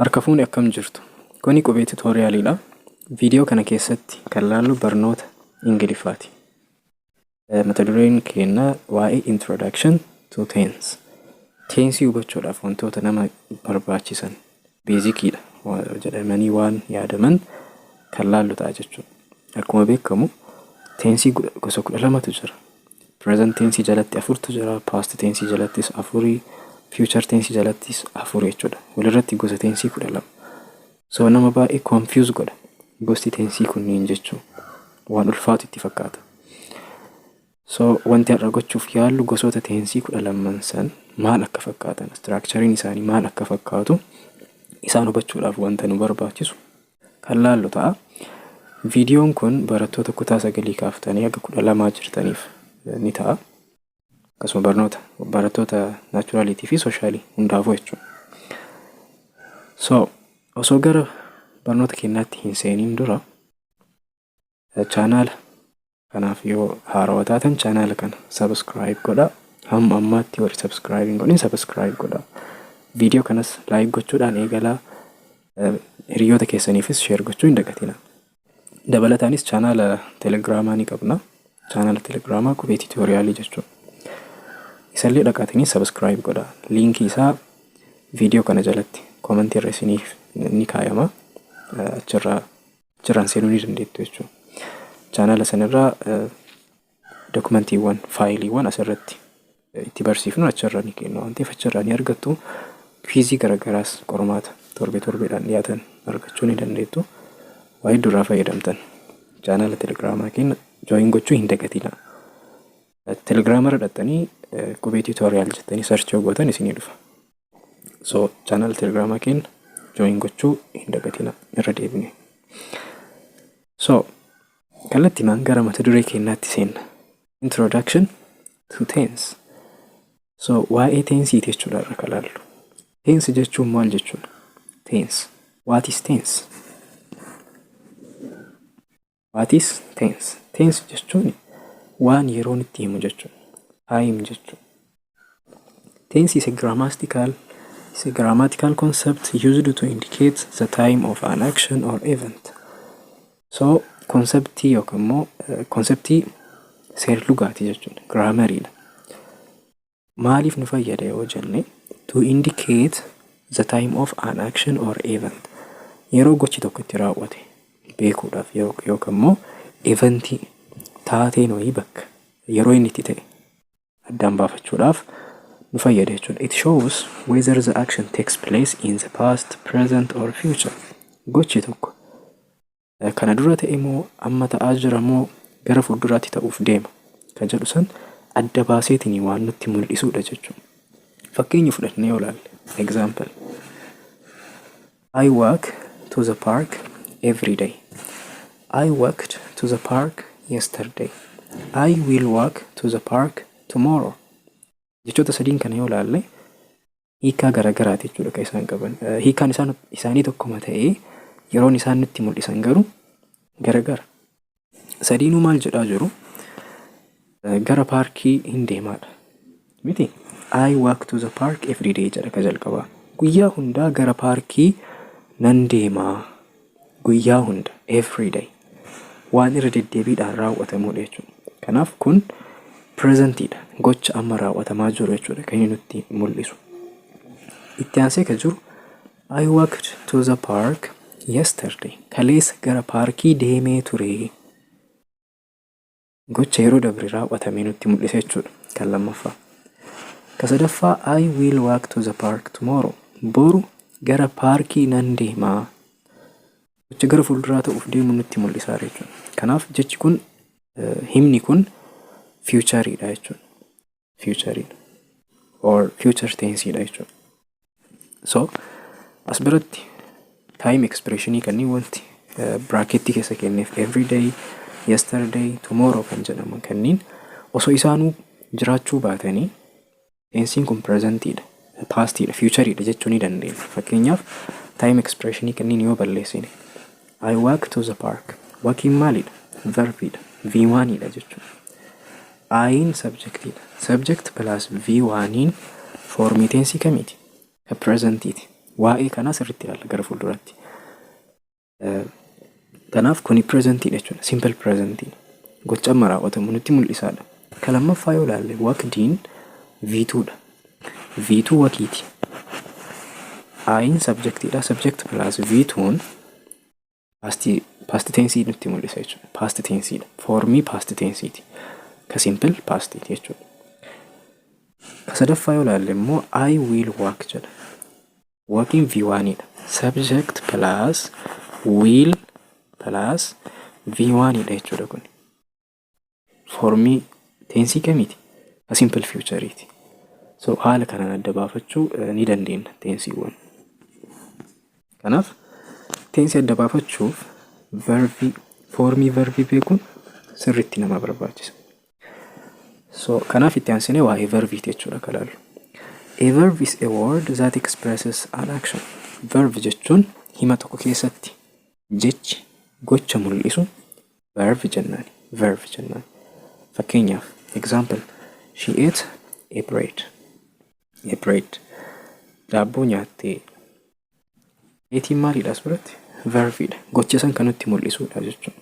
Harka fuune, akkam jirtu? Kuni Qubee Tutorialiidha. Viidiyoo kana keessatti kan laallu barnoota Ingiliffaati. Mata dureen keenya waa'ee Introduction to Tense. Teensii hubachuudhaaf wantoota nama barbaachisan, basiciidha jedhamanii waan yaadaman kan laallu ta'a jechuudha. Akkuma beekamu teensii gosa 12tu jira. Present teensii jalatti afurtu jira, past teensii jalattis afurii, future teensii jalattis afur jechuudha. Walirratti gosa teensii 12. So nama baay'ee confuse godha gosti teensii kunniin jechuun, waan ulfaatu itti fakkaata. So wanti har'a gochuuf yaallu gosoota teensii 12n san maal akka fakkaatan, structureiin isaanii maal akka fakkaatu, isaan hubachuudhaaf wanta nu barbaachisu kan laallu ta'a. Viidiyoon kun barattoota kutaa 9 kaaftanii haga 12 jirtaniif ni ta'a. Akkasuma barnoota barattoota naturaliitii fi socialii hundaafuu jechuudha. So osoo gara barnoota keenyaatti hin seeniin dura, chaanaala kanaaf yoo haarawaa taatan chaanaala kana subscribe godhaa. Hamma ammaatti warri subscribe hin godhin subscribe godhaa. Viidiyoo kanas like gochuudhaan eegalaa, hiriyoota keessaniifis share gochuu hin dagatinaa. Dabalataanis chaanaala Telegiraamaa ni qabna. Chaanaala Telegiraamaa Qubee Tutorialii jechuudha. Isallee dhaqaatanii subscribe godhaa. Liinkii isaa viidiyoo kana jalatti commentii irra isiniif ni kaayama. Achirraan seenuu ni dandeettu jechuudha. Chaanaala sanarraa dokumentiiwwan, faayiliiwwan asirratti itti barsiifnu achirra ni kennu waan ta'eef achirraa ni argattu. Quizii garaagaraas, qormaata torbee torbeedhaan dhiyaatan argachuu ni dandeettu. Waa hedduurraa fayyadamtan. Chaanaala Telegiraamaa keenya join gochuu hin dagatinaa. Telegiraamarra dhaqxanii Qubee Tutorial jettanii search yoo gootan isinii dhufa. So chaanaala Telegiraamaa keenya join gochuu hin dagatinaa irra deebine. So kallattiimaan gara mata duree keenyaatti seenna. Introduction to tense. So waa'ee teensiiti jechuudha irra kan laallu. Tense jechuun maal jechuudha? Tense. What is tense? What is tense? Tense jechuun waan yeroon itti himu jechuudha. Time jechuudha. Tense is a grammatical concept used to indicate the time of an action or event. So conceptii yookaan immoo conceptii seerlugaati jechuudha. Grammariidha. Maaliif nu fayyada yoo jenne, to indicate the time of an action or event. Yeroo gochi tokko itti raawwate beekuudhaaf yookaan immoo eventii, taateen wayii bakka yeroo inni itti ta'e addaan baafachuudhaaf nu fayyada jechuudha. It shows whether the action takes place in the past, present or future. Gochi tokko kana dura ta'e moo, amma ta'aa jira moo, gara fuulduraatti ta'uuf deema kan jedhu san adda baaseetiin waan nutti mul'isudha jechuudha. Fakkeenya fudhannee yoo ilaalle, example, I walk to the park every day. I walked to the park yesterday. I will walk to the park tomorrow. Jechoota sadiin kana yoo ilaalle hiikaa garaagaraati jechuudha kan isaan qaban. Hiikaan isaanii tokkuma ta'ee yeroon isaan nutti mul'isan garuu garagara. Sadiinuu maal jedhaa jiru? Gara paarkii hin deemaadha. Miti? "I walk to the park every day" jedha ka jalqabaa. Guyyaa hundaa gara paarkii nan deemaa. Guyyaa hunda, every day. Waan irra deddeebiidhaan raawwatamudha jechuudha. Kanaaf kun presentiidha. Gocha amma raawwatamaa jiru jechuudha kan inni nutti mul'isu. Itti aansee kan jiru "I walked to the park yesterday." Kaleessa gara paarkii deemee ture. Gocha yeroo dabre raawwatame nutti mul'isa jechuudha kan lammaffaa. Ka sadaffaa "I will walk to the park tomorrow." Boru gara paarkii nan deemaa. Gocha gara fuulduraa ta'uuf deemu nutti mul'isaa jechuudha. Kanaaf jechi kun, himni kun futureiidha jechuudha. Futureiidha. Or future tenseidha jechuudha. So as biratti time expressionii kanneen wanti bracketii keessa kenneef every day, yesterday, tomorrow kan jedhaman kanneen osoo isaanuu jiraachuu baatanii tensiin kun presentiidha, pastiidha, futureiidha jechuu ni dandeenya. Fakkeenyaaf time expressionii kanneen yoo balleessine, "I walk to the park." Walkiin maalidha? Verbiidha. V1dha jechuudha. I'n subjectiidha. Subject plus V1iin formii tensii kamiiti? Ka presentiiti. Waa'ee kanaa sirriitti ilaalla gara fuulduraatti. Kanaaf kuni presentiidha jechuudha. Simple presentiidha. Gocha amma raawwatamu nutti mul'isaadha. Ka lammaffaa yoo ilaalle, walkediin V2 dha. V2 walkiiti. I'n subjectiidha. Subject plus V2n past tense nutti mul'isa jechuudha. Past tenseidha. Formii past tenseeti. Ka simple pastiiti jechuudha. Ka sadaffaa yoo ilaalle immoo, "I will walk" jedha. Walkiin V1 dha. Subject plus will plus V1 dha jechuudha kun. Formii tensii kamiiti? Ka simple futureiti. So haala kanaan adda baafachuu ni dandeenya tensiiwwan. Kanaaf tensii adda baafachuuf verbii, formii verbii beekuun sirriitti nama barbaachisa. So kanaaf itti aansinee waa'ee verbiiti jechuudha kan ilaallu. A verb is a word that expresses an action. Verb jechuun hima tokko keessatti jechi gocha mul'isu verb jennaan. Verb jennaan. Fakkeenyaaf, example, she ate a bread. A bread. Daabboo nyaattee. Ateiin maalidha as biratti? Verbiidha. Gocha san kan nutti mul'isudha jechuudha.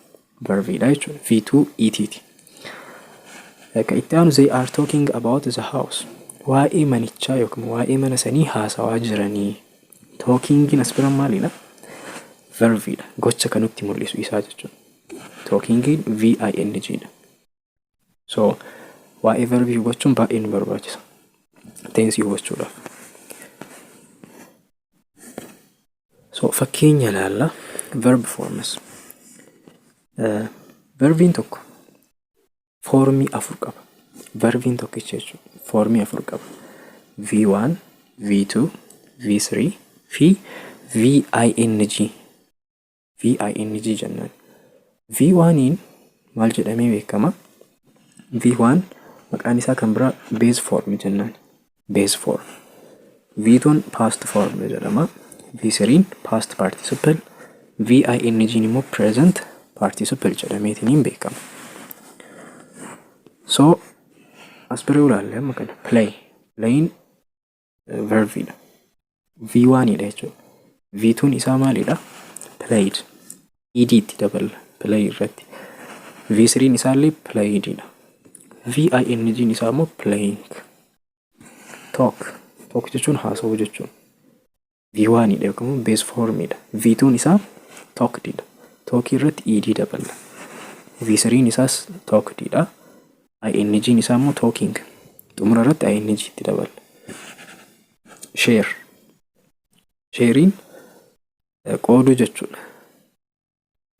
Verbiidha jechuudha. V2 eatiti. Kan itti aanu, they are talking about the house. Waa'ee manichaa yookiin waa'ee mana sanii haasawaa jiranii. Talkingiin as bira maalidha? Verbiidha. Gocha kan nutti mul'isu isaa jechuudha. Talkingiin VING dha. So waa'ee verbii hubachuun baay'ee nu barbaachisa. Tensii hubachuudhaaf. So fakkeenya ilaalla. Verb forms. Verbiin tokko formii afur qaba. Verbiin tokkicha jechuudha. Formii afur qaba. V1, V2, V3 fi VING. VING jennaan. V1iin maal jedhamee beekama? V1 maqaan isaa kan biraa base form jennaan. Base form. V2n past form jedhama. V3n past participle. VING immoo present participle jedhameetiin beekama. So as bira ilaalle amma kana, play. Playin verbiidha. V1 dha jechuudha. V2n isaa maalidha? Played. Ed itti daballa play irratti. V3n isaallee played dha. VING isaa immoo playing. Talk. Talk jechuun haasa'uu jechuudha. V1 dha yookiin immoo base form dha. V2n isaa talked dha. Talk irratti ed daballa. V3n isaas talked dha. ING isaa immoo talking. Xumura irratti ING itti daballa. Share. Shareiin qooduu jechuudha.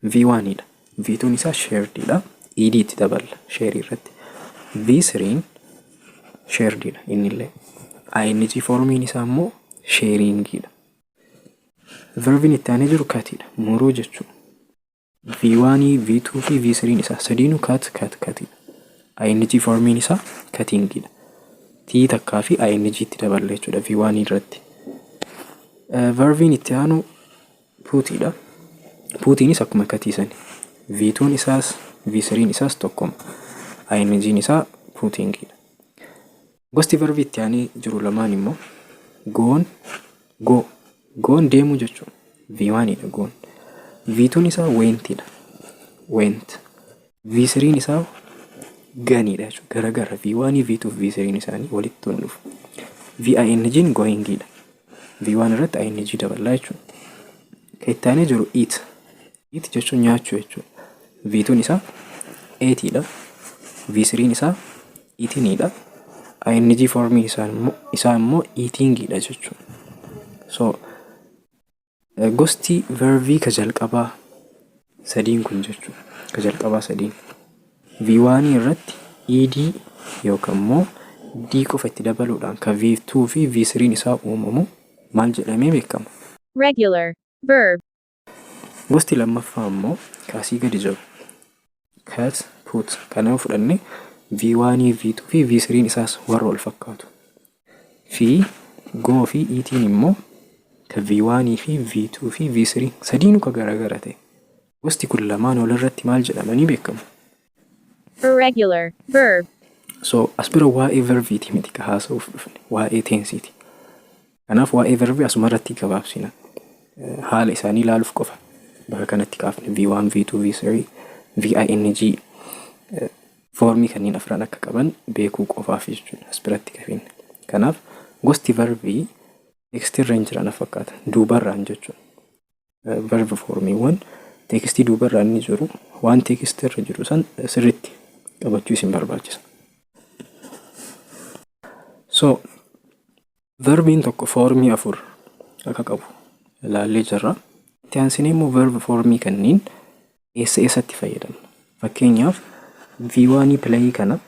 V1 dha. V2n isaa shared dha. Ed itti daballa share irratti. V3n shared dha innillee. ING formiin isaa immoo sharing dha. Verbiin itti aanee jiru cutidha. Muruu jechuudha. V1, V2 fi V3 isaa sadiinuu cut, cut, cutidha. ING formiin isaa cuttingidha. T takkaa fi ING itti daballa jechuudha V1 irratti. Verbiin itti aanu putidha. Putiinis akkuma cutii sani. V2n isaas V3n isaas tokkoma. ING'n isaa puttingidha. Gosti verbii itti aanee jiru lamaan immoo goon, go. Goon deemuu jechuudha. V1 dha goon. V2n isaa wentidha. Went. V3n isaa goneidha jechuudha. Garagara V1, V2 fi V3n isaanii walitti hin dhufu. VING'n goingidha. V1 irratti ING daballaa jechuudha. Kan itti aanee jiru eat. Eat jechuun nyaachuu jechuudha. V2n isaa ateidha. V3n isaa eatenidha. ING formii isaa immoo eatingidha jechuudha. So gosti verbii ka jalqabaa sadiin kun jechuudha. Ka jalqabaa sadiin. V1 irratti ed yookaan immoo d qofa itti dabaluudhaan ka V2 fi V3 isaa uumamu maal jedhamee beekama? Regular. Verb. Gosti lammaffaa immoo kaasii gadi jiru. Cut, put. Kana yoo fudhanne, V1, V2 fi V3 isaas warra wal fakkaatu. Fi go fi eatiin immoo ka V1 fi V2 fi V3 sadiinuu ka garaagara ta'e. Gosti kun lamaan walirratti maal jedhamanii beekamu? Irregular. Verb. So as bira waa'ee verbiiti miti ka haasa'uuf dhufne, waa'ee tensiiti. Kanaaf waa'ee verbii asuma irratti gabaabsina. Haala isaanii ilaaluuf qofa bakka kanatti kaafne V1, V2, V3, VING foormii kanneen afran akka qaban beekuu qofaaf jechuudha as biratti kafinne. Kanaaf gosti verbii teekstii irra hin jiran fakkaata, duubarraan jechuudha. Verb foormiiwwan teekstii duubarraan ni jiru, waan teekstii irra jiru san sirriitti qabachuu isin barbaachisa. So verbiin tokko foormii afur akka qabu ilaallee jirra. Itti aansinee immoo verb foormii kanneen eessa eessatti fayyadamna? Fakkeenyaaf, V1 play kana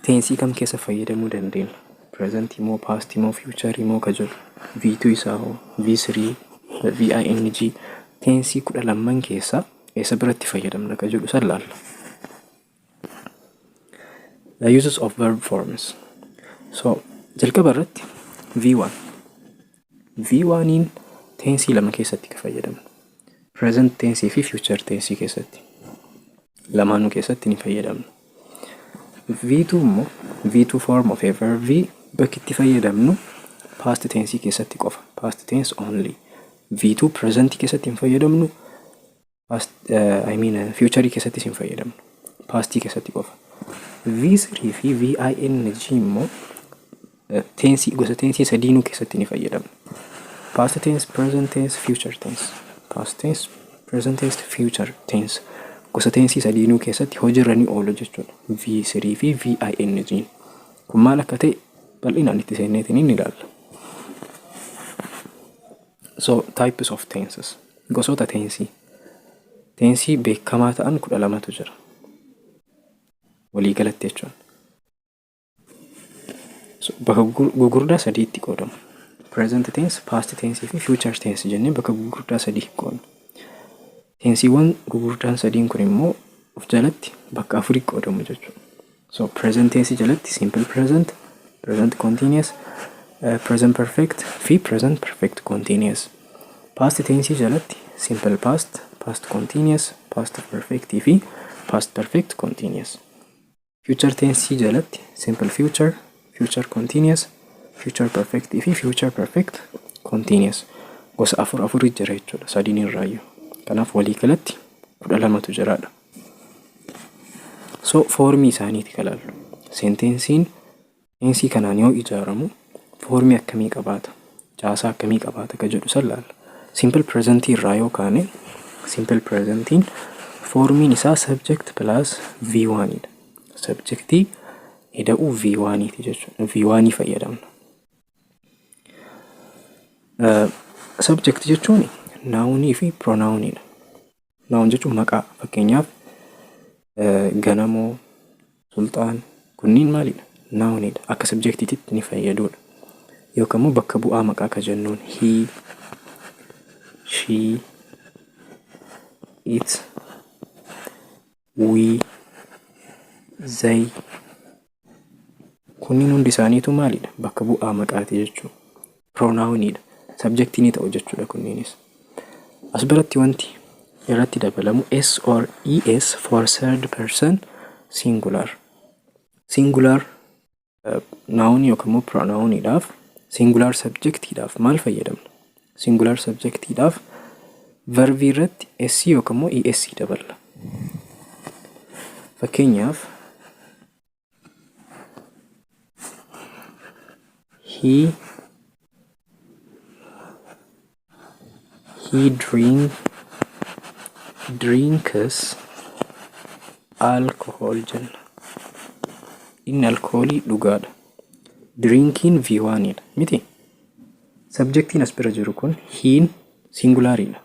teensii kam keessa fayyadamuu dandeenya? Present moo, past moo, future moo ka jedhu, V2 isaa hoo, V3, VING, teensii 12n keessaa eessa biratti fayyadamna ka jedhu san laalla. The uses of verb forms. So jalqaba irratti V1. V1iin teensii lama keessatti ka fayyadamnu. Present teensii fi future teensii keessatti. Lamaanuu keessatti ni fayyadamna. V2 immoo, V2 form of a verb V bakki itti fayyadamnu past teensii keessatti qofa. Past tense only. V2 present keessatti hin fayyadamnu. Past, I mean, future keessattis hin fayyadamnu. Pastii keessatti qofa. V3 fi VING immoo teensii, gosa teensii sadiinuu keessatti ni fayyadamna. Past tense, present tense, future tense. Past tense, present tense, future tense. Gosa teensii sadiinuu keessatti hojiirra ni oolu jechuudha. V3 fi VING. Kun maal akka ta'e bal'inaan itti seenneetiin ni ilaalla. So types of tenses. Gosoota teensii. Teensii beekamaa ta'an 12tu jira. Waliigalatti jechuudha. So, bakka gugurdaa sadiitti qoodamu. Present tense, past tense fi future tense jennee bakka gugurdaa sadii qoodna. Teensiiwwan gugurdaan sadiin kun immoo of jalatti bakka afurii qoodamu jechuudha. So present tense jalatti simple present, present continuous, present perfect fi present perfect continuous. Past tense jalatti simple past, past continuous, past perfect fi past perfect continuous. Future tense jalatti simple future, future continuous, future perfect fi future perfect continuous. Gosa afur afurii jira jechuudha sadiin irraayyuu. Kanaaf walii galatti 12tu jiraadha. So foormii isaaniiti kan ilaallu. Senteensiin teensii kanaan yoo ijaaramu foormii akkamii qabaata? Caasaa akkamii qabaata ka jedhu san laalla. Simple present irraa yoo kaane, simple presentiin foormiin isaa subject plus V1 dha. Subjectii ida'uu V1 ti jechuudha. V1 fayyadamna. Subject jechuun naawunii fi pronounidha. Noun jechuun maqaa, fakkeenyaaf Ganamoo, Sulxaan, kunniin maalidha? Nounidha. Akka subjectiitti ni fayyadudha. Yookaan immoo bakka bu'aa maqaa ka jennuun he, she, it, we, they, kunniin hundi isaaniitu maalidha? Bakka bu'aa maqaati jechuudha. Pronounidha. Subjectii ni ta'u jechuudha kunniinis. As biratti wanti irratti dabalamu S or ES for third person singular. Singular noun yookaan immoo pronouniidhaaf, singular subjectiidhaaf maal fayyadamna? Singular subjectiidhaaf verbii irratti S yookaan immoo ES daballa. Fakkeenyaaf, he drinks alcohol jenna. Inni alkoolii dhugaadha. Drinkiin V1 dha miti? Subjectiin as bira jiru kun heiin singulaariidha.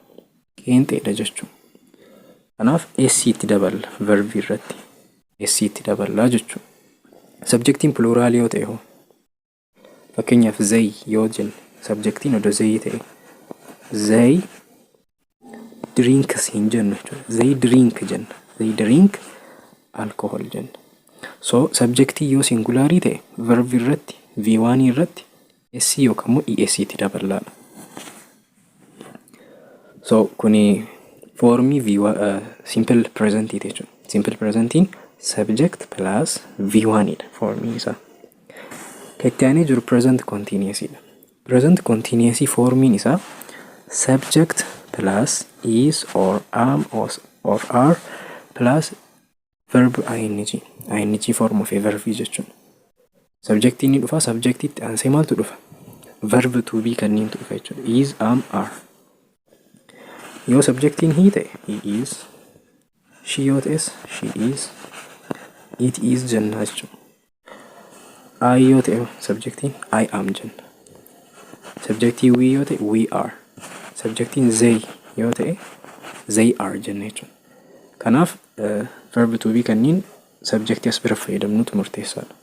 Qeenxeedha jechuudha. Kanaaf S itti daballa verbii irratti. S itti daballaa jechuudha. Subjectiin pluraalii yoo ta'e hoo? Fakkeenyaaf, they yoo jenne, subjectiin odoo they ta'e, they drinks hin jennu jechuudha. They drink jenna. They drink alcohol jenna. So subjectii yoo singulaarii ta'e verb irratti, V1 irratti S yookaan immoo ES itti daballaadha. So kuni foormii V1 simple present jechuudha. Simple presentiin subject plus V1 dha foormiin isaa. Kan itti aanee jiru present continuous dha. Present continuous formiin isaa subject plus is or am or are plus verb ing, ing form of a verb jechuudha. Subjectiin ni dhufa, subjectitti aansee maaltu dhufa? Verb to be kanneentu dhufa jechuudha. Is, am, are. Yoo subjectiin he ta'e, he is, she yoo ta'es, she is, it is jennaa jechuudha. I yoo ta'e subjectiin, I am jenna. Subjectiin we yoo ta'e, we are. Subjectiin they yoo ta'e, they are jenna jechuudha. Kanaaf verb to be kanneen subjectii as bira fayyadamnutu murteessaadha.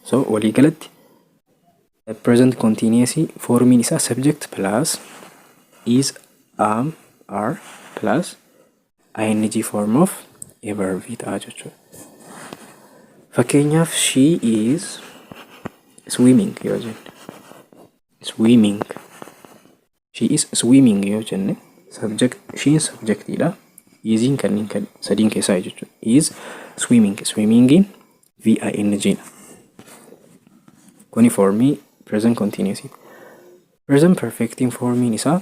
So waliigalatti present continuous formiin isaa subject plus is, am, are plus ing form of a verb ta'a jechuudha. Fakkeenyaaf, she is swimming yoo jenne, swimming, she is swimming yoo jenne, subject, she'n subjectiidha. Isiin kanneen kan sadiin keessaa jechuudha. Is swimming, swimmingiin V-ing dha. Kuni formii present continuous. Present perfectiin formiin isaa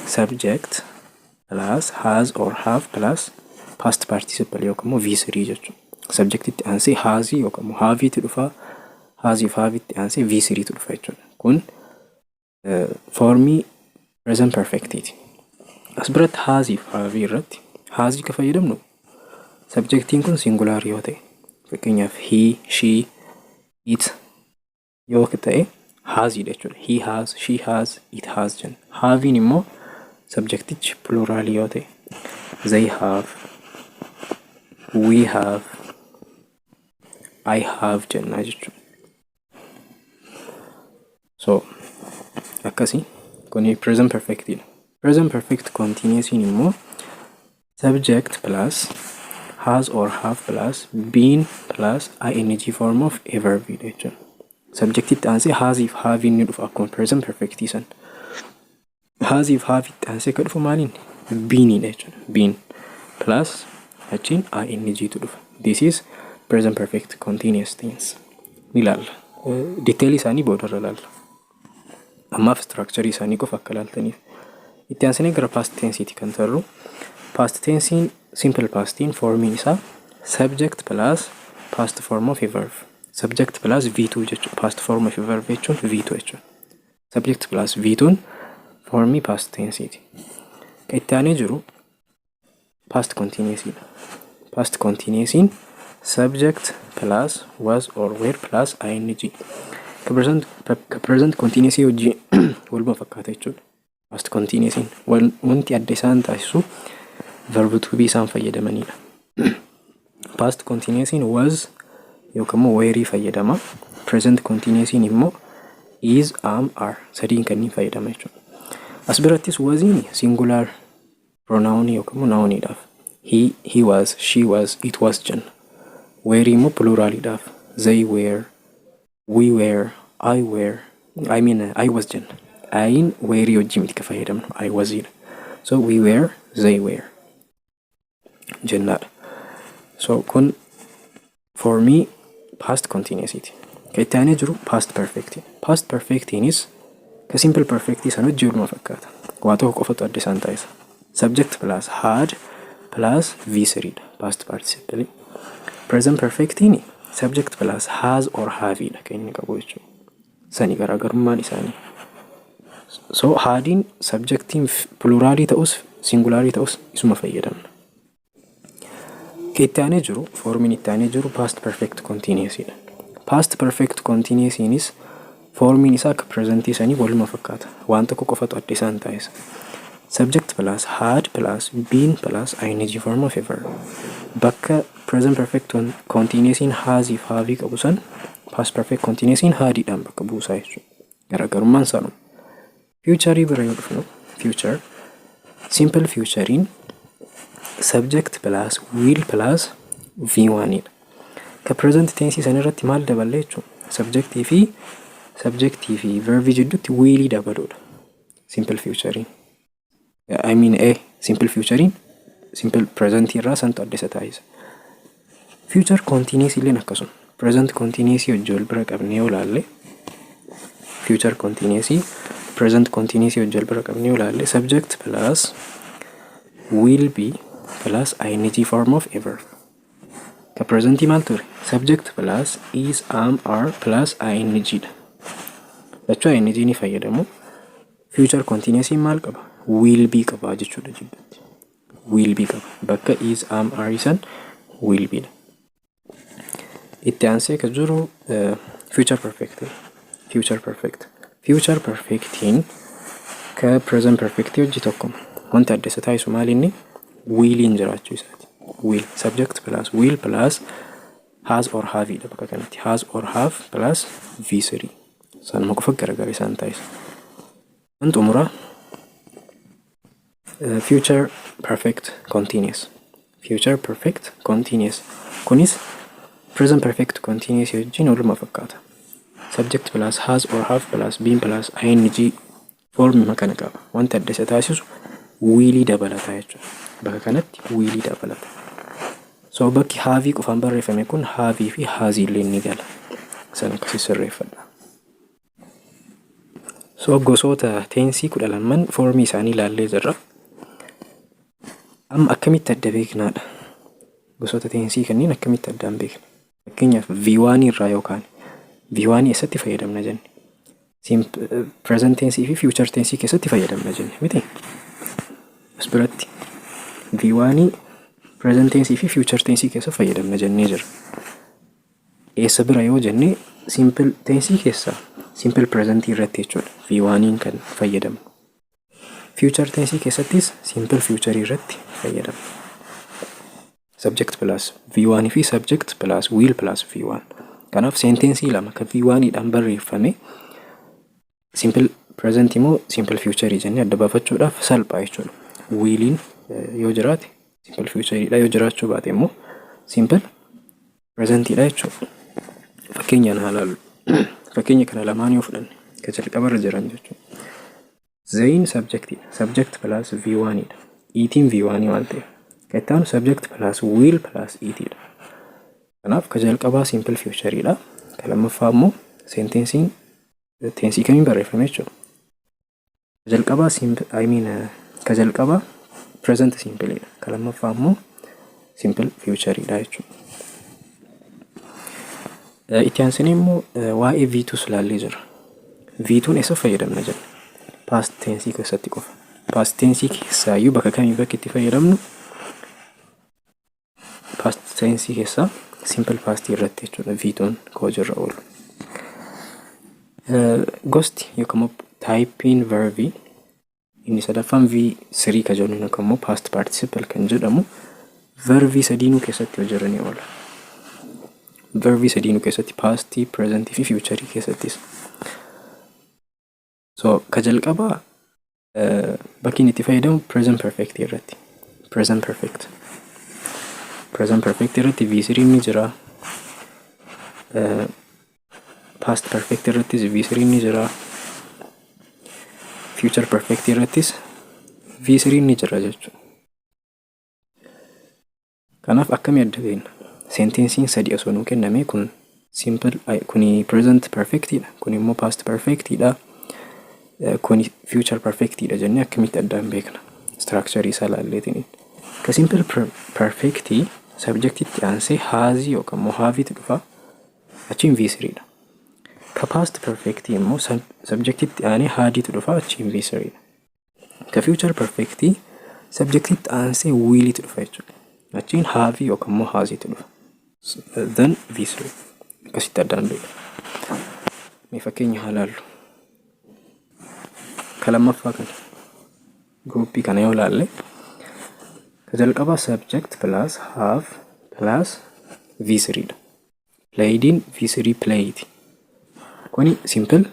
subject plus has or have plus past participle yookaan immoo V3 jechuudha. Subjectitti aansee hasii yookaan immoo haveiitu dhufa. Hasii fi haveitti aansee V3tu dhufa jechuudha. Kun formii present perfectiiti. As biratti hasii fi haveii irratti hasii ka fayyadamnu subjectiin kun singular yoo ta'e, fakkeenyaaf he, she, it yoo ta'e, hasiidha jechuudha. He has, she has, it has jenna. Haveiin immoo subjectichi plural yoo ta'e, they have, we have, I have jennaa jechuudha. So akkasii kuni present perfectidha. Present perfect continuousiin immoo subject plus has or have plus been plus ing form of a verb jechuudha. Subjectitti aansee hasiif haveiin ni dhufa akkuma present perfectii san. Hasiif haveitti aansee ka dhufu maaliin? Beeniidha jechuudha. Been plus achiin ing tu dhufa. This is present perfect continuous tense. Ni ilaalla. Detailii isaanii boodarra ilaalla. Ammaaf structure isaanii qofa akka ilaaltaniif. Itti aansinee gara past tenseeti kan tarru. Past tensiin, simple pastiin formiin isaa subject plus past form of a verb. Subject plus V2 jechuudha. Past form of a verb jechuun V2 jechuudha. Subject plus V2n formii past tenseeti. Kan itti aanee jiru past continuousidha. Past continuousiin subject plus was or were plus ing. Ka present continuous wajjin waluma fakkaata jechuudha. Past continuousiin wanti adda isaan taasisu verb to be isaan fayyadamanidha. Past continuousiin was yookaan immoo were fayyadama. Present continuousiin immoo is, am, are sadiin kanneen fayyadama jechuudha. As birattis wasiin singular pronoun yookaan immoo nouniidhaaf. He was, she was, it was jenna. Were immoo pluraliidhaaf. They were, we were, I were, I mean I was jenna. I'n were wajjin miti ka fayyadamnu, I wasidha. So we were, they were jennaadha. So kun formii past continuousiti. Kan itti aanee jiru past perfect. Past perfectiinis ka simple perfectii sana wajjin waluma fakkaata. Waa tokko qofatu adda isaan taasisa. Subject plus had plus V3 dha. Past participle. Present perfectiin subject plus has or have dha kan inni qabu jechuudha. Sani garaagarummaan isaanii. So hadiin subjectiin pluralii ta'us singularii ta'us isuma fayyadamna. Kan itti aanee jiru, formiin itti aanee jiru past perfect continuous dha. Past perfect continuousiinis formiin isaa akka presentii sanii waluma fakkaata. Waan tokko qofatu adda isaan taasisa. Subject plus had plus been plus ing form of a verb. Bakka present perfect continuousiin hasii fi haveii qabu san past perfect continuousiin hadiidhaan bakka buusaa jechuudha. Garaagarummaan sanuma. Futureii bira yoo dhufnu, future simple futureiin subject plus will plus V1 dha. Ka present tense san irratti maal daballee jechuudha? Subjectii fi verbii jidduutti willii dabaluudha. Simple futureiin. I mean a simple futureiin simple present irraa santu adda isa taasisa. Future continuous illeen akkasuma. Present continuous wajjin wal bira qabnee yoo ilaalle, Future continuous present continuous wajjin wal bira qabnee yoo ilaalle, subject plus will be plus ing form of a verb. Ka presentii maal ture? Subject plus is, am, are plus ing dha. Lachuu ing ni fayyadamu. Future continuous maal qaba? Will be qaba jechuudha jidduutti. Will be qaba. Bakka is, am, are san will be dha. Itti aansee ka jiru future perfect. Future perfect. Future perfectiin ka present perfect hojii tokkoma. Wanti adda isa taasisu maal inni? Williin jiraachuu isaati. Will, subject plus will plus has or have dha bakka kanatti. Has or have plus V3. Sanuma qofa gargar isaan taasisa. Kan xumuraa future perfect continuous. Future perfect continuous. Kunis present perfect continuous wajjin waluma fakkaata. Subject plus has or have plus been plus ing form kana qaba. Wanti adda isa taasisu willii dabalata jechuudha. Bakka kanatti willii dabalata. So bakki haveii qofaan barreeffame kun haveii fi hasii illee ni gala. Sana akkasii sirreeffadha. So gosoota tensii 12n formii isaanii ilaallee jirra. Amma akkamitti adda beeknaadha? Gosoota tensii kanneen akkamitti addaan beekna? Fakkeenyaaf, V1 irraa yookaan V1 eessatti fayyadamna jenne? Present tensii fi future tensii keessatti fayyadamna jenne miti? As biratti V1 present tensii fi future tensii keessa fayyadamna jennee jira. Eessa bira yoo jenne, simple tensii keessa simple present irratti jechuudha V1 kan fayyadamnu. Future tensii keessattis simple future irratti fayyadamna. Subject plus V1 fi subject plus will plus V1. Kanaaf sentensii lama kan V1 dhaan barreeffame simple present immoo simple future jennee adda baafachuudhaaf salphaa jechuudha. Williin yoo jiraate simple future dha, yoo jiraachuu baate immoo simple present dha jechuudha. Fakkeenyaan haa ilaallu. Fakkeenya kana lamaan yoo fudhanne, ka jalqabarra jiran jechuudha. Theyin subjectidha. Subject plus V1 dha. Eatiin V1 waan ta'eef. Ka itti aanu subject plus will plus eatidha. Kanaaf ka jalqabaa simple future dha. Ka lammaffaa immoo sentensiin tensii kamiin barreeffame jechuudha? Ka jalqabaa simple, I mean, ka jalqabaa present simple dha. Ka lammaffaa immoo simple future dha jechuudha. Itti aansinee immoo waa'ee V2s ilaallee jira. V2n eessa fayyadamna jenna? Past tensii keessatti qofa. Past tensii keessaayyuu bakka kamii bakki itti fayyadamnu? Past tensii keessaa simple past irratti jechuudha V2n ka hojiirra oolu. Gosti yookaan immoo typeiin verbii inni sadaffaan V3 ka jennu yookaan immoo past participle kan jedhamu verbii sadiinuu keessatti hojiirra ni oola. Verbii sadiinuu keessatti, pastii, presentii fi futurii keessattis. So ka jalqabaa bakki inni itti fayyadamu present perfect irratti. Present perfect. Present perfect irratti V3 ni jira. Past perfect irrattis V3 ni jira. Future perfect irrattis V3 ni jira jechuudha. Kanaaf akkamii adda beekna? Sentensiin sadi osoo nuu kenname, kun simple, kuni present perfectidha, kun immoo past perfectidha, kuni future perfectidha jennee akkamitti addaan beekna? Structure isaa ilaalleetiin. Ka simple perfectii subjectitti aansee hasii yookaan immoo haveiitu dhufa, achiin V3 dha. Ka past perfect immoo subjectitti aanee hadiitu dhufa, achiin V3 dha. Ka future perfect subjectitti aansee williitu dhufa jechuudha. Achiin haveii yookaan immoo hasiitu dhufa. Then V3. Akkasitti addaan beekna. Mee fakkeenya haa ilaallu. Ka lammaffaa kana groupii kana yoo ilaalle, ka jalqabaa subject plus have plus V3 dha. Playediin V3 playiti. Kuni simple,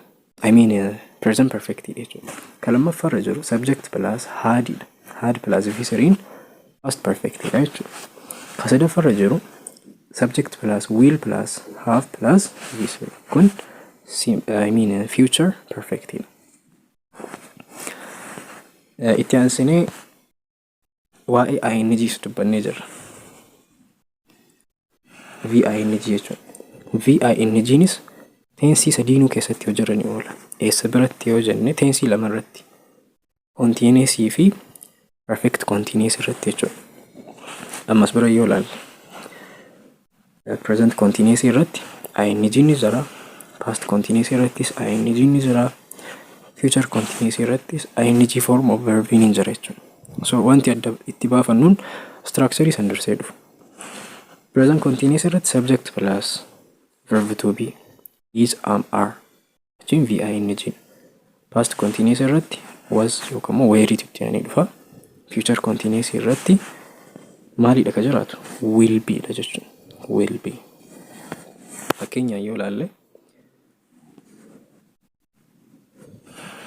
I mean, present perfect jechuudha. Ka lammaffaarra jiru subject plus had dha. Had plus V3 past perfect dha jechuudha. Ka sadaffaarra jiru subject plus will plus have plus V3. Kun I mean, future perfect dha. Itti aansinee waa'ee ING dubbannee jirra. VING jechuudha. VINGnis Tensii sadiinuu keessatti hojiirra ni oola. Eessa biratti yoo jenne, tensii lama irratti. Continuousii fi perfect continuous irratti jechuudha. Ammas bira yoo ilaalle, present continuous irratti ing ni jira. Past continuous irrattis ing ni jira. Future continuous irrattis ing form of verb ni jira jechuudha. So wanti adda itti baafannuun structure san dursee dhufu. Present continuous irratti subject plus verb to be, is, am, are, jechuun V-ing. Past continuous irratti was yookaan immoo wereitu itti aanee dhufa. Future continuous irratti maalidha ka jiraatu? Will be dha jechuudha. Will be. Fakkeenyaan yoo ilaalle,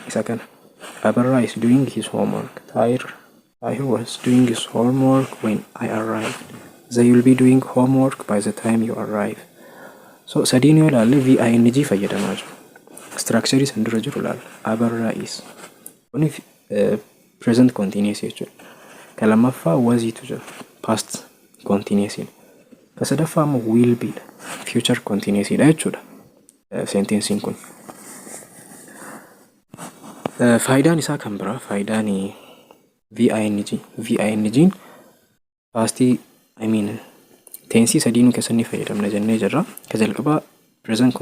isa kana. Abarraa is doing his homework. Tahir was doing his homework when I arrived. They will be doing homework by the time you arrive. So sadiin yoo ilaalle, V-ing fayyadamaa jiru. Structure san dura jiru ilaalla. Abarraa is. Kuni present continuous jechuudha. Ka lammaffaa wasiitu jira. Past continuous. Ka sadaffaa immoo will be dha. Future continuous dha jechuudha. Sentensiin kun. Faayidaan isaa kan biraa, faayidaan V-ing V-ing pastii, I mean, tensii sadiinuu keessatti ni fayyadamna jennee jirra. Ka jalqabaa present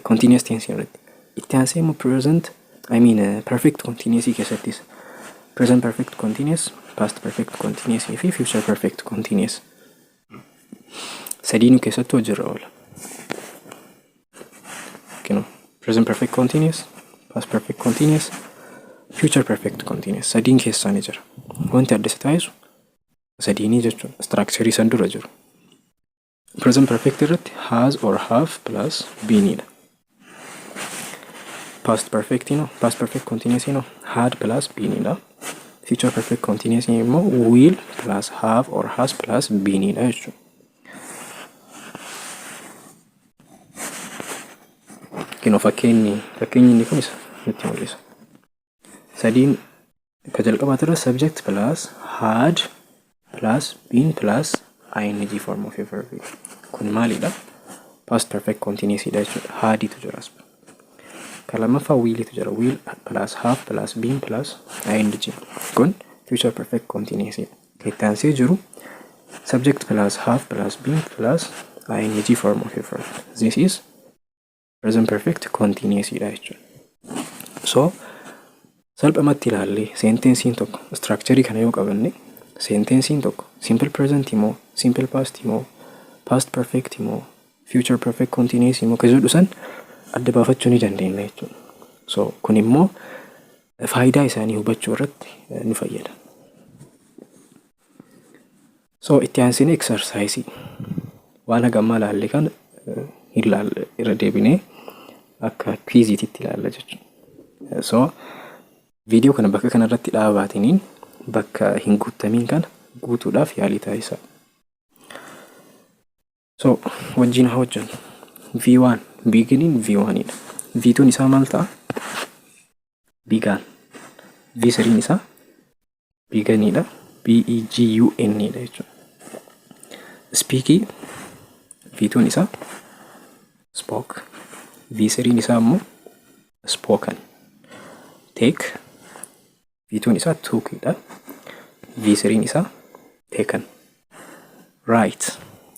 continuous tense irratti. Itti aansee immoo present, I mean, perfect continuous keessattis, present perfect continuous, past perfect continuous fi future perfect continuous sadiinuu keessatti hojiirra oola. Kinu present perfect continuous, past perfect continuous, future perfect continuous sadiin keessaa ni jira. Wanti adda isa taasisu sadiinii jechuudha. Structure san dura jiru. Present perfect irratti has or have plus beenidha. Past perfect no, past perfect continuous no, had plus beenidha. Future perfect continuous immoo will plus have or has plus beenidha jechuudha. Kinoo fakkeenyi inni kun isa nutti mul'isa. Sadiin ka jalqabaati irra subject plus had plus been plus ing form of a verb. Kun maalidha? Past perfect continuous dha jechuudha. Haditu jira as. Ka lammaffaa willitu jira. Will plus have plus been plus ing. Kun future perfect continuous dha. Ka itti aansee jiru subject plus have plus been plus ing form of a verb. This is present perfect continuous dha jechuudha. So salphumatti ilaallee, sentensiin tokko structure kana yoo qabanne, sentensiin tokko simple present immoo, simple past immoo, past perfect immoo, future perfect continuous immoo ka jedhu san adda baafachuu ni dandeenya jechuudha. So kun immoo faayidaa isaanii hubachuu irratti nu fayyada. So itti aansinee exercise waan hagammaa ilaalle kana hin irra deebinee akka quiziititti ilaalla jechuudha. So viidiyoo kana bakka kanarratti dhaabaatiniin bakka hin guutamiin kana guutuudhaaf yaalii taasisaa. So wajjin haa hojjennu. V1, beginning V1 dha. V2 isaa maal ta'a? Began. V3 isaa begunidha. B E G U N dha jechuudha. Speakii, V2 isaa spoke. V3 isaa immoo spoken. Take, V2 isaa took dha. V3 isaa taken. Write.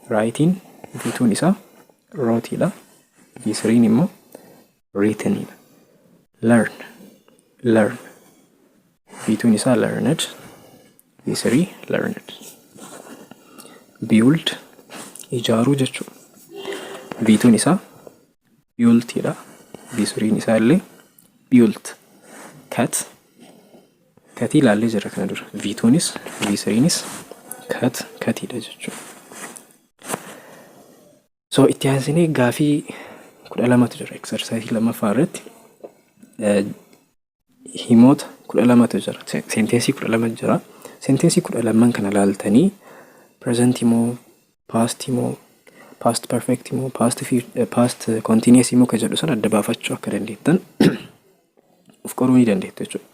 Writing, V2 isaa wrote dha. V3 immoo written dha. Learn. Learn. V2 isaa learned. V3 learned. Build, ijaaruu jechuudha. V2 isaa built dha. V3 isaa illee built. Cut. Cutii ilaallee jira kana dura. V2nis V3nis cut, cutiidha jechuudha. So itti aansinee gaafii 12tu jira, exercise lammaffaa irratti. Himoota 12tu jira. Sentensii 12 jira. Sentensii 12n kana laaltanii present immoo, past immoo, past perfect immoo, past continuous immoo ka jedhu sana adda baafachuu akka dandeettan of qoruu ni dandeettu jechuudha.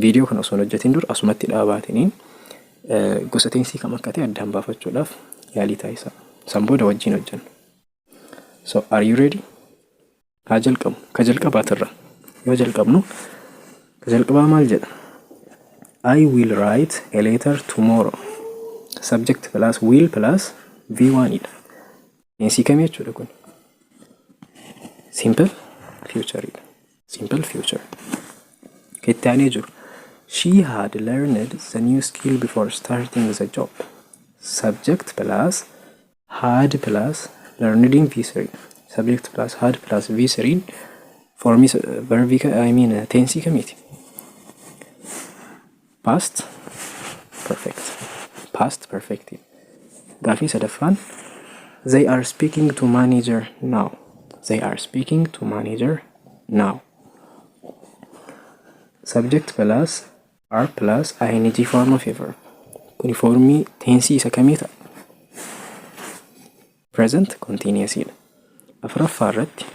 Viidiyoo kana osoo hin hojjetin dura asumatti dhaabaatiniin gosa tensii kam akka ta'e addaan baafachuudhaaf yaalii taasisaa. San booda wajjin hojjenna. So are you ready? Haa jalqabnu. Ka jalqabaatirra yoo jalqabnu, ka jalqabaa maal jedha? "I will write a letter tomorrow." Subject plus will plus V1 dha. Tense kamii jechuudha kun? Simple future dha. Simple future. Ka itti aanee jiru. "She had learned the new skill before starting the job." Subject plus had plus learned in V3. Subject plus had plus V3 formii verbii, I mean, tense kamiiti? Past perfect. Past perfect. Gaafii sadaffaan, "They are speaking to manager now." They are speaking to manager now. Subject plus are plus ing form of a verb. Kuni formii tense isa kamii ta'a? Present continuous dha. Afuraffaa irratti,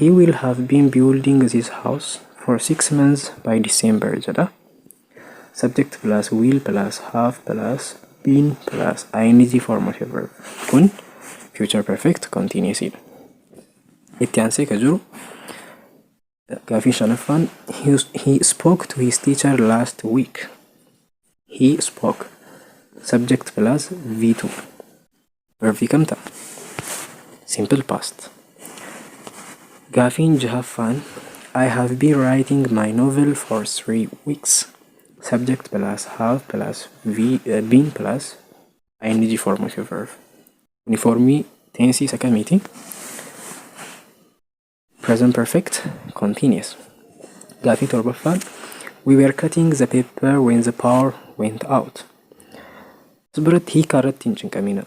"He will have been building this house for 6 months by December" jedha. Subject plus will plus have plus been plus ing form of a verb. Kun future perfect continuous dha. Itti aansee ka jiru gaafii shanaffaan, "He spoke to his teacher last week." He spoke. Subject plus V2. Verbii kam ta'a? Simple past. Gaafiin jahaffaan, "I have been writing my novel for 3 weeks." Subject plus have plus V, been plus ing form of a verb. Kuni formii tense isa kamiiti? Present perfect continuous. Gaafii torbaffaan, "We were cutting the paper when the power went out." As biratti hiikaa irratti hin cinqamina.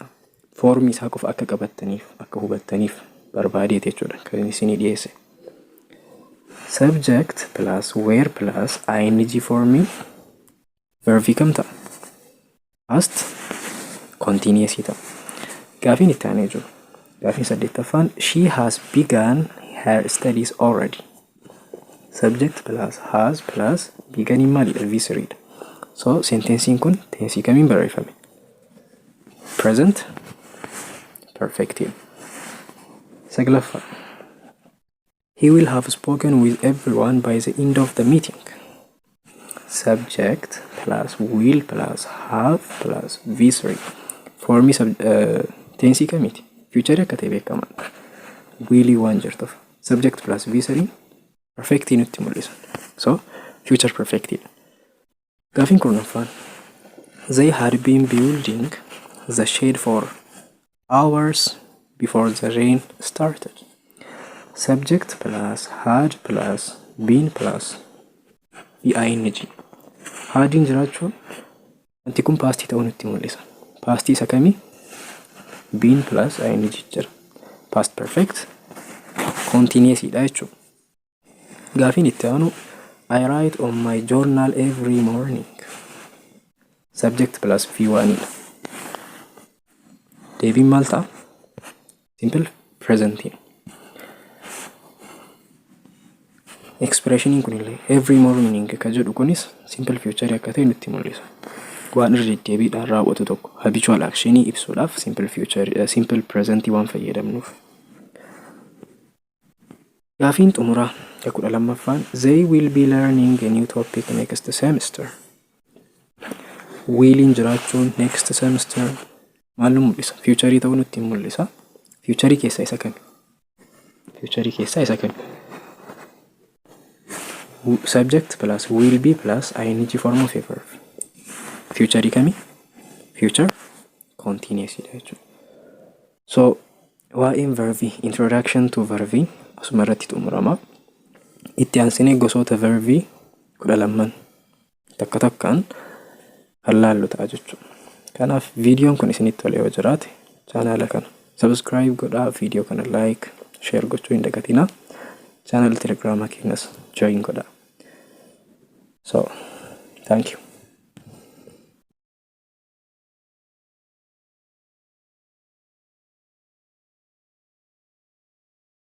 Formii isaa qofa akka qabattaniif, akka hubattaniif barbaadeeti jechuudha kan isinii dhiyeesse. Subject plus were plus ing formii verbii kam ta'a? Past continuous ta'a. Gaafiin itti aanee jiru. Gaafiin saddeettaffaan, "She has begun her studies already." Subject plus has plus begun maalidha? V3 dha. So sentensiin kun tense kamiin barreeffame? Present perfect. Saglaffaa. "He will have spoken with everyone by the end of the meeting." Subject plus will plus have plus V3. Formii tense kamiiti? Future akka ta'e beekamaadha. Willii waan jirtuuf. Subject plus V3 perfectii nutti mul'isa. So future perfectiidha. Gaafiin kurnaffaan, "They had been building the shed for hours before the rain started." Subject plus had plus been plus ing. Hadiin jiraachuun wanti kun pastii ta'uu nutti mul'isa. Pastii isa kamii? Been plus ing jira. Past perfect continuousdha jechuudha. Gaafiin itti aanu, "I write on my journal every morning." Subject plus V1 dha. Deebiin maal ta'a? Simple present. Expressioniin kunillee every morning ka jedhu kunis simple future akka ta'e nutti mul'isa. Waan irra deddeebiidhaan raawwatu tokko, habitual actionii ibsuudhaaf simple future, simple present waan fayyadamnuuf. Gaafiin xumuraa ka 12ffaan, "They will be learning a new topic next semester." Williin jiraachuun next semester maal nu mul'isa? Future ta'uu nutti mul'isa. Future keessaa isa kami? Future keessaa isa kami? Subject plus will be plus ing form of a verb. Future kami? Future continuous dha jechuudha. So waa'een verbii, introduction to verbii, asuma irratti xumurama. Itti aansinee gosoota verbii 12n takka takkaan kan laallu ta'a jechuudha. Kanaaf viidiyoon kun isinitti tolee yoo jiraate, chaanaala kana subscribe godhaa, viidiyoo kana like, share gochuu hin dagatinaa. Chaanala telegiraamaa keenyas join godhaa. So, thank you.